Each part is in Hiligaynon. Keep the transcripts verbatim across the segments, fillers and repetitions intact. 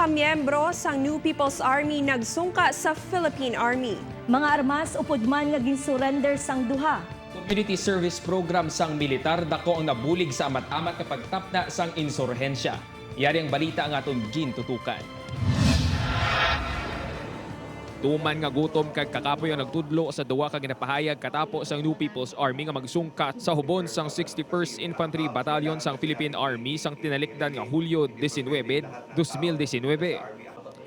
Miyembro sang New People's Army nagsungka sa Philippine Army. Mga armas upod man nga ginsurrender sang duha. Community service program sang militar, dako ang nabulig sa amat-amat nga pagtapna sang insurhensya. Yari ang balita nga aton gintutukan. Tuman nga gutom kag kakapoy ang nagtudlo sa duwa ka ginapahayag katapo sang New People's Army nga magsungkat sa hubon sang sixty-first Infantry Battalion sang Philippine Army sang tinalikdan nga Hulyo diecinuebe, dos mil diecinuebe.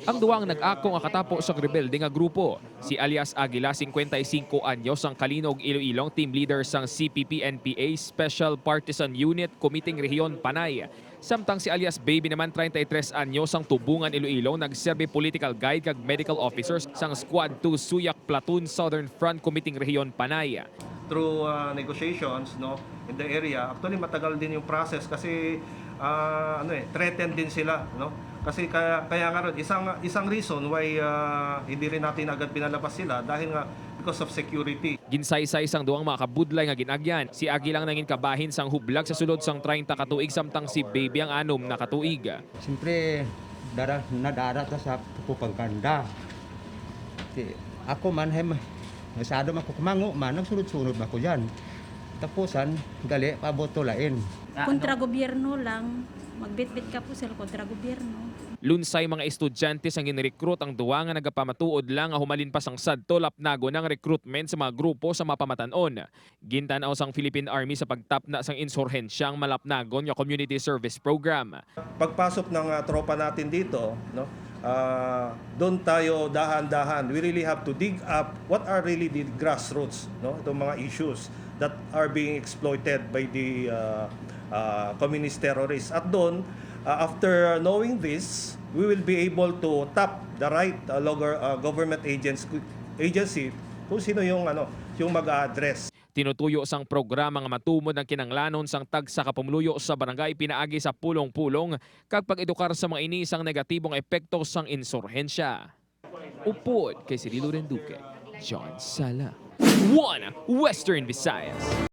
Ang duwa ang nag-ako nga katapo sang rebelde nga grupo, si alias Aguila, cincuenta y cinco anyos, ang Kalinog, Iloilo, ang team leader sang C P P N P A Special Partisan Unit, Kumiting Rehiyon, Panay. Samtang si alias Baby naman, treinta y tres anyos, ang Tubungan, Iloilo, nagserbi political guide kag medical officer sang Squad two Suyak Platoon, Southern Front, Kumiting Rehiyon, Panay. Through, ah, negotiations, no, in the area, actually matagal din yung process kasi, ah, ano eh, threatened din sila, no? Kasi kaya, kaya nga ron, isang, isang reason why, ah, hindi rin natin agad pinalabas sila dahil nga because of security. Ginsaysay sang duwang mga kabudlay nga gin-agyan, si Aguila ang nangin kabahin sang hublag sa sulod sang treinta ka tuig, samtang si Baby ang anom na ka tuig. Siyempre, dara, nadara ta sa propaganda. Ti, ako man, hem, masyado man ko kumango man, nagsunod-sunod man ko dyan. Tapusan, gali, paabot to lain. Kontra gobyerno lang, magbitbit ka po sila kontra gobyerno. Lunsay mga estudyante sang ginrecruit ang duwa nga nagapamatuod lang nga humalin pa sang sadto lapnagon ang recruitment sa mga grupo sa mapamatan-on. Gintan-aw sang Philippine Army sa pagtapna sang insurhensya ang malapnagon nga community service program. Pagpasok ng, ah, tropa natin dito, no, ah, doon tayo dahan-dahan. We really have to dig up what are really the grassroots, no, itong mga issues that are being exploited by the, ah, ah, communist terrorists. At doon, ah, after knowing this, we will be able to tap the right, ah, local, ah, government agents, agency kung sino yung, ano, yung mag-a-address. Tinutuyo sang programa nga matumod ang kinahanglanon sang tagsa ka pumuluyo sa barangay pinaagi sa pulong-pulong kag pag-edukar sa mga ini sang negatibong epekto sang insurhensya. Upod kay Cirilo Renduque, John Sala, One Western Visayas.